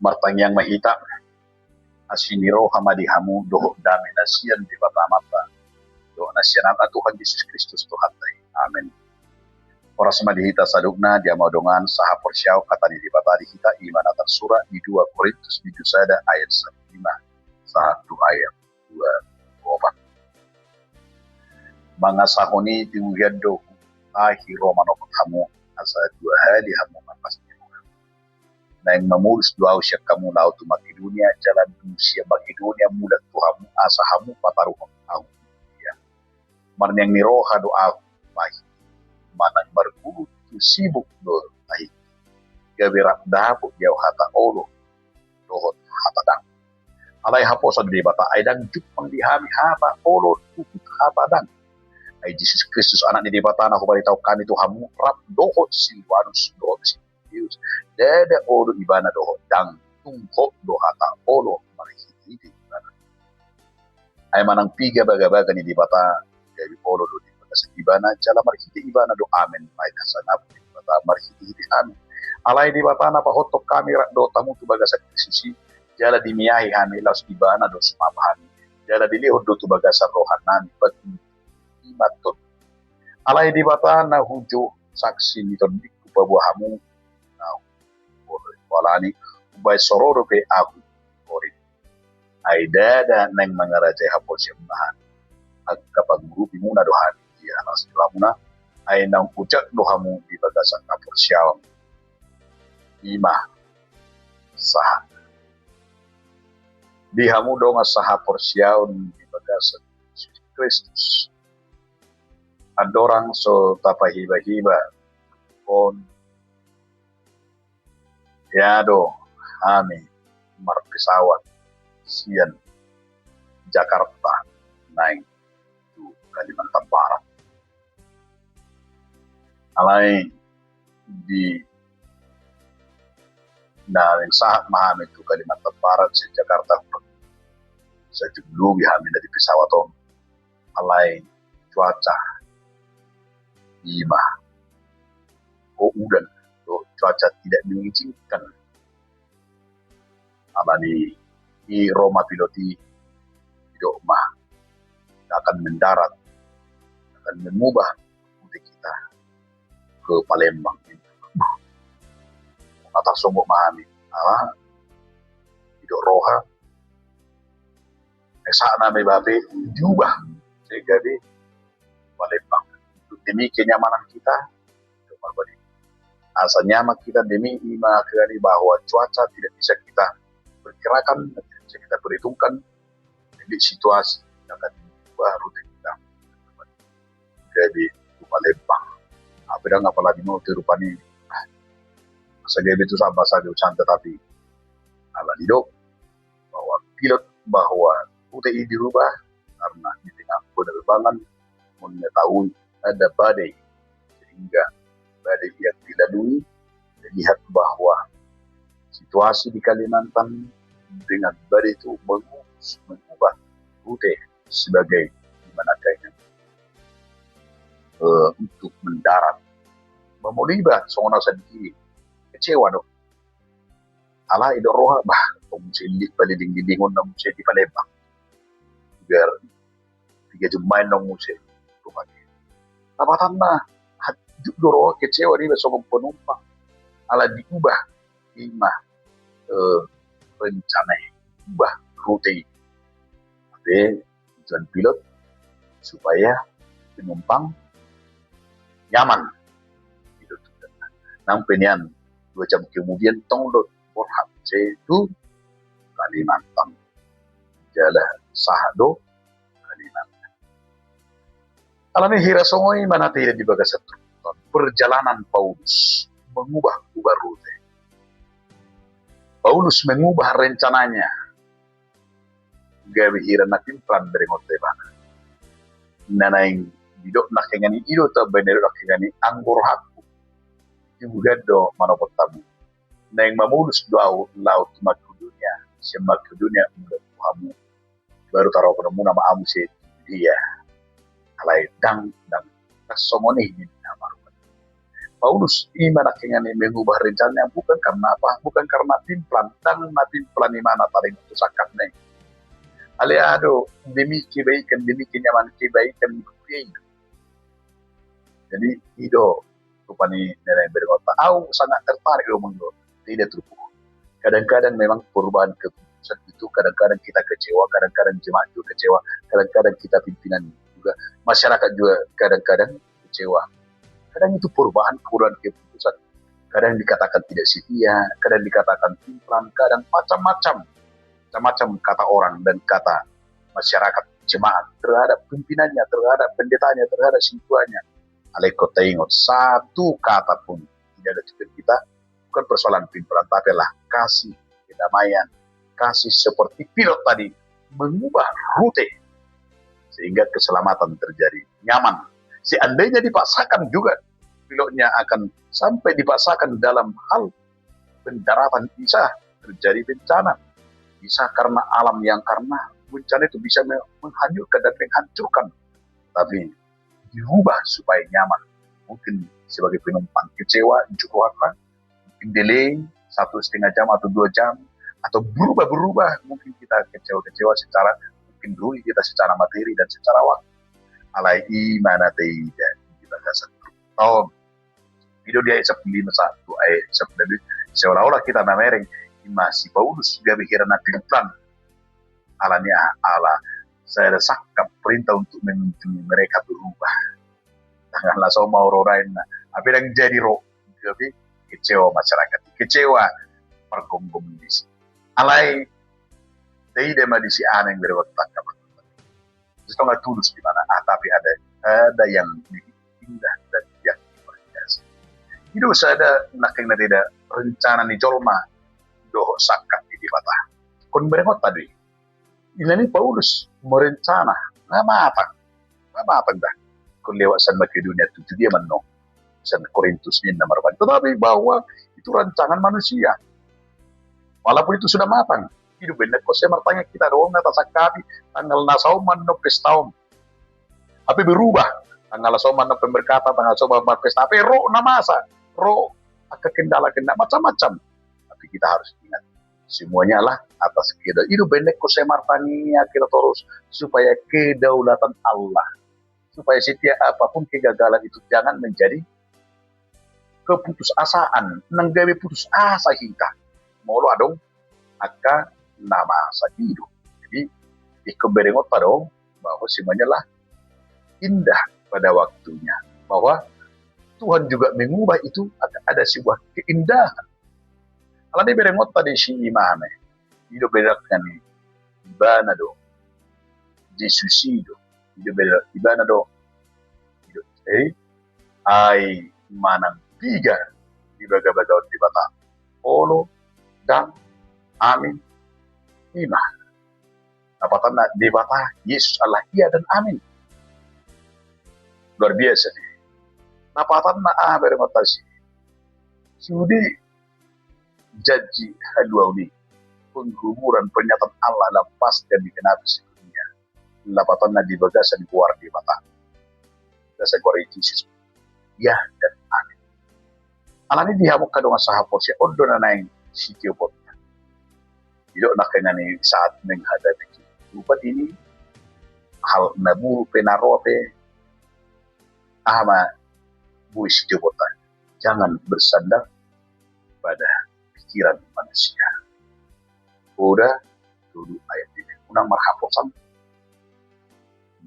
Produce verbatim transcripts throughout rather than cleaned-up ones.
Martangiang ma hita. Asi ni roha ma di hamu dohot dame na sian Debata Amanta dohot na sian Anakna Tuhan Jesus Kristus Tuhanta i. Amen. Horas ma di hita saluhutna di hamu dongan sahaporseaon. Hata ni Debata di hita i ma na tarsurat di dua Korintus bindu sada ayat sampulu lima sahat tu ayat dua pulu opat. Mangasahon i, tingki on do hutahi ro manopot hamu, asa dua hali hamu marlas ni roha. Naeng mamolus do ahu sian hamu laho tu Makedonia, jala dung sian Makedonia mulak tu hamu, asa hamu pataruhon ahu ia. Marniang ni roha do ahu bahen, manang marguru tu sibuk do tahi, gabe rap dapot di ahu hata olo dohot hata dang. Alai haposan ni Debata, ai ndang jumpang di hami hata olo dohot hata dang. Ai Jesus Kristus, Anak ni Debata, na hubaritaon hami tu hamu, rap dohot Silvanus dohot si Timoteus, ndada olo ibana dohot dang, tung hot do hata olo marhitehite ibana. Ai manang piga bagabaga ni Debata, gabe olo do di bagasan ibana, jala marhite ibana do amen, ai na sangap ni Debata marhitehite hami. Alai Debata na pahothon hami rap dohot hamu tu bagasan Kristus i, jala dimiahi hami, laos ibana do sumapa hami, jala dilehon do tu bagasan rohanami batu i ma Tondingku. Alai Debata na hujou, saksi ni Tondingku paboa hamu, na hualani umbahen so ro dope ahu Korint. Ai ndada naeng mangarajai haporseaonmuna hami, angka pangurupi muna do hami di anak sikolamuna, ai naung ojak do hamu di bagasan haporseaon. I ma sahat di hamu dongan sahaporseaon di bagasan Jesus Kristus. Andorang so tapahibahiba on, ia do hami marpesawat sian Jakarta naeng tu Kalimantan Barat. Alai di na naeng sahat ma hami tu Kalimantan Barat sian Jakarta, sahat tu lobi hami na di pesawat on. Alai cuaca i ma, o, udan, o, cuaca tidak mengizinkan. Alani i ro ma pilot i, didok ma, akan mendarat, akan mengubah rute kita ke Palembang. Na tarsonggot ma hami, ala didok roha, sahat nama i bape diubah, sehingga di Palembang. Demi kenyamanan kita, asa nyaman kita, demi i ma hangani bahwa cuaca tidak bisa kita perkirakan, tidak bisa kita perhitungkan, jadi situasi akan diubah rute kita. Jadi tu Palembang. Apa dang, apalagi mau tu rupani. Asa gabe tu sama saja usaha, tetapi ala didok bahwa pilot, bahwa rute i dirubah karena di tengah penerbangan mengetahui ada badai, sehingga badai yang dilalui, dilihat bahwa situasi di Kalimantan dengan badai itu mengurus, mengubah rute sebagai di mana kayaknya, eh, untuk mendarat. Mamoliba songon au sandiri, kecewa do. Ala didok roha, bah, muse lit paliding-lidingon na muse di Palembang. Biar tiga jam main nang muse. Lapatanna, juk do roha kecewa niba songon penumpang. Ala diubah i ma, eh, rencana i, ubah rute i. Tapi tujuan pilot supaya penumpang nyaman. Nang pe nian dua jam kemudian tong do borhat muse tu Kalimantan. Jala sahat do Kalimantan. Alani hira songon i ma na taida di bagasan turpukta on, perjalanan Paulus mengubah-ubah rute. Paulus mengubah rencananya. Gabe hira na pintor denggan ibana. Na naeng didok nangkiningan i, i do tamba na didok nangkiningan i, anggo rohangku, tingki on do manopot hamu. Naeng mamolus do ahu laho tu Makedonia, sian Makedonia mulak tu hamu. Baru taruhon muna ma ahu muse tu Judea. Alai ndang, ndang, ndang songon i ninna ma rupani. Paulus ima nangkiningan i mengubah rencananya bukan karena apa? Bukan karena timplan, ndang na timplan imana taringot tu sangkapna i. Alai aha do, demi kebaikan, demi kenyamanan, kebaikan di dunia i. Jadi i do rupani na naeng berengonta. Au sangat tertarik do manggo. Tidak terpukul. Kadang-kadang memang perubahan keputusan itu, kadang-kadang kita kecewa, kadang-kadang jemaat juga kecewa, kadang-kadang kita pimpinan juga, masyarakat juga kadang-kadang kecewa. Kadang itu perubahan, perubahan keputusan. Kadang dikatakan tidak setia, kadang dikatakan timplan, kadang macam-macam. Macam-macam kata orang dan kata masyarakat, jemaat terhadap pimpinannya, terhadap pendetanya, terhadap sintuanya. Alai ingkon taingot, satu kata pun tidak ada di kita, bukan persoalan pimpinan, tapi adalah kasih, kedamaian, kasih seperti pilot tadi mengubah rute sehingga keselamatan terjadi, nyaman. Seandainya dipaksakan juga pilotnya akan sampai dipaksakan dalam hal pendaratan, bisa terjadi bencana, bisa karena alam yang karena bencana itu bisa me-, menghanyutkan dan menghancurkan. Tapi diubah supaya nyaman. Mungkin sebagai penumpang kecewa, unjuk rasa, mungkin delay satu setengah jam atau dua jam, atau berubah-berubah, mungkin kita kecewa-kecewa secara, mungkin rugi kita secara materi dan secara waktu. Alai ima na taida di bagasan taon. I do di ayat sampulu lima satu, ayat sampulu lima, seolah-olah kita mamereng, ima si Paulus gabe hira na timplan. Alani aha? Ala sada sangkap perintah untuk mengunjungi mereka berubah. Tanggal na so ma ro rain na, hape ndang jadi ro, gabe kecewa masyarakat, kecewa pargomgom disi. Alai taida ma disi aha naeng berengonta. Sitongah tulus di mana, ah, tapi ada, ada yang lebih indah dan yang luar biasa. I do sada nangkiningan i, rencana ni jolma dohot sangkap ni Debata. Ingkon berengonta do i. Inna ni Paulus merencana, na matang. Na matang da. Ingkon lewat sian Makedonia tu Judea ma annon, sian Korintus ninna marbalik. Tetapi bahwa itu rancangan manusia. Walaupun itu sudah matang, i do umbahen ingkon sai martangiang hita do, na tasangkapi tanggal na so ma annon pesta on. Hape berubah, tanggal na so ma annon pemberkatan, tanggal na so ma annon pesta, hape ro na masa, ro angka kendala-kendala macam-macam. Tapi kita harus ingat, semuanya adalah atas kehendak. I do umbahen ingkon sai martangiang hita torus supaya kedaulatan Allah, supaya setiap apapun kegagalan itu jangan menjadi keputusasaan, ndang gabe putus asa hita molo adong angka na masa, i do. Jadi ingkon berengonta do bahwa semuanya adalah indah pada waktunya, bahwa Tuhan juga mengubah itu, ada sebuah keindahan. Alani berengonta disi ima, i do berengonta ni Ibana do, Jesus i do, i do berengonta Ibana do, i do, eh, ai manang piga di bagabagaon Debata, olo, dang, amin, ima. Lapatanna Debata, Jesus adalah iya dan amin. Luar biasa disi. Lapatanna aha berengonta disi? Sude janji haluaon i, pengguburan, pernyataan Allah, lam pasti akan digenapi sepenuhnya. Lapatanna di bagasan goar Debata, bagasan goar Jesus, iya dan amin. Alani di hamu angka dongan sahaporseaon, on do na naeng sitiopon. Didok nangkiningan i saat menghadapi kehidupan ini, hal na buruk pe na ro pe, aha ma boi sitioponta? Jangan bersandar pada pikiran manusia. Poda tolu ayat lima. Unang marhaposan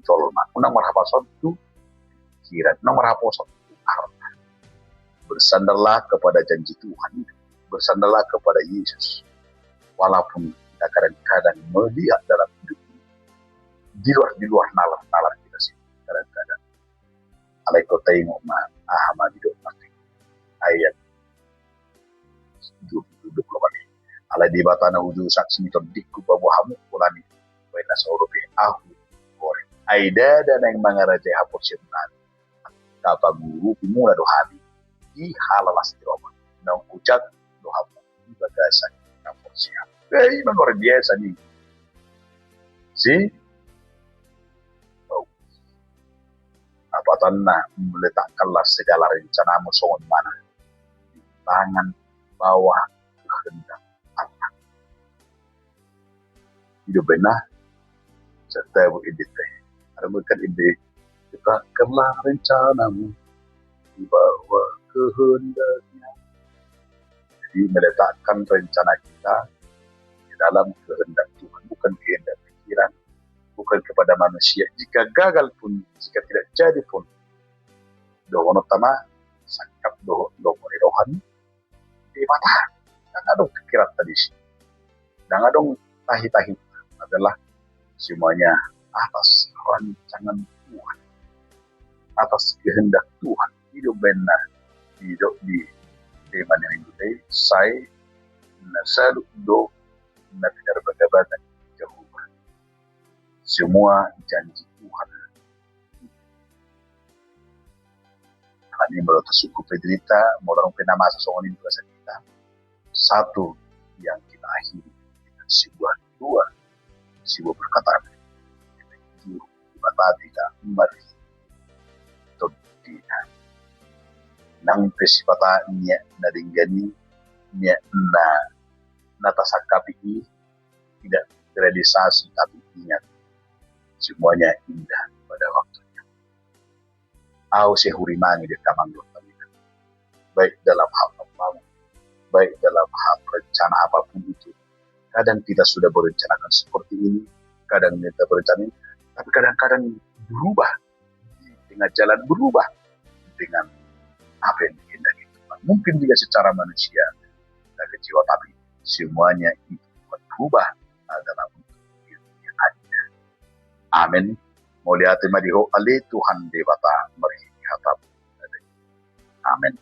jolma, unang marhaposan tu pikiran, unang marhaposan tu arta. Bersandarlah kepada janji Tuhan, bersandarlah kepada Yesus. Walaupun kita kadang-kadang melihat dalam hidup ini, di luar, di luar nalar-nalar kita sih, kadang-kadang. Alai ingkon taingot ma, aha ma didok nangkin ayat dua puluh, dua puluh opat i. Alai Debata na hujur saksi ni tondingku paboa hamu, pola ni baen na saodope ahu goreng. Ai ndada naeng mangarajai haporseaon nami, tapagurupi muna do hami di halalas ni Roma, naung hujalo do hamu di bagasan haporseaon. Eh, ima luar biasa ni si Paulus. Nah, Patanna, meletakkanlah segala rencanamu songon mana di tangan bawah kehendak Allah. Ido bena serta bu ide te. Ada bukan ide kita kelah rencanamu di bawah kehendaknya. Jadi meletakkan rencana kita di dalam kehendak Tuhan, bukan kehendak pikiran, bukan kepada manusia. Jika gagal pun, jika tidak jadi pun, dohononta ma sangkap dohot lomo ni roha ni Debata. Ndang adong pikiran tadi si, ndang adong tahi-tahi, adalah semuanya atas rancangan Tuhan, atas kehendak Tuhan. Ido bena didok di tema ni minggu te, sai na saluhut do na pinarbagabagan Jahowa. Semua janji Tuhan. Hal ini menurut suku Pedrita, modern pena masa songon ini bahasa kita. Satu yang kita akhiri dengan sebuah doa, sebuah perkataan. Kita juru, kita tadi, kita mari. Tondina. Nang pe sipata niat na denggan i, niat na, na tasangkapi i, tidak terrealisasi, tapi ingat, semuanya indah pada waktunya. Au sai hurimangi di damang dohot damina. Baik dalam hal apapun, baik dalam hal rencana apapun itu. Kadang kita sudah merencanakan seperti ini, kadang kita berencana ini, tapi kadang-kadang berubah di tengah jalan, berubah dengan apa yang dikehendaki Tuhan. Mungkin juga secara manusia kita kecewa, tapi semuanya itu Tuhan rubah adalah untuk yang hanya. Amin. Mauliate ma di Ho ale Tuhan Debata, marhite hataM. Amin.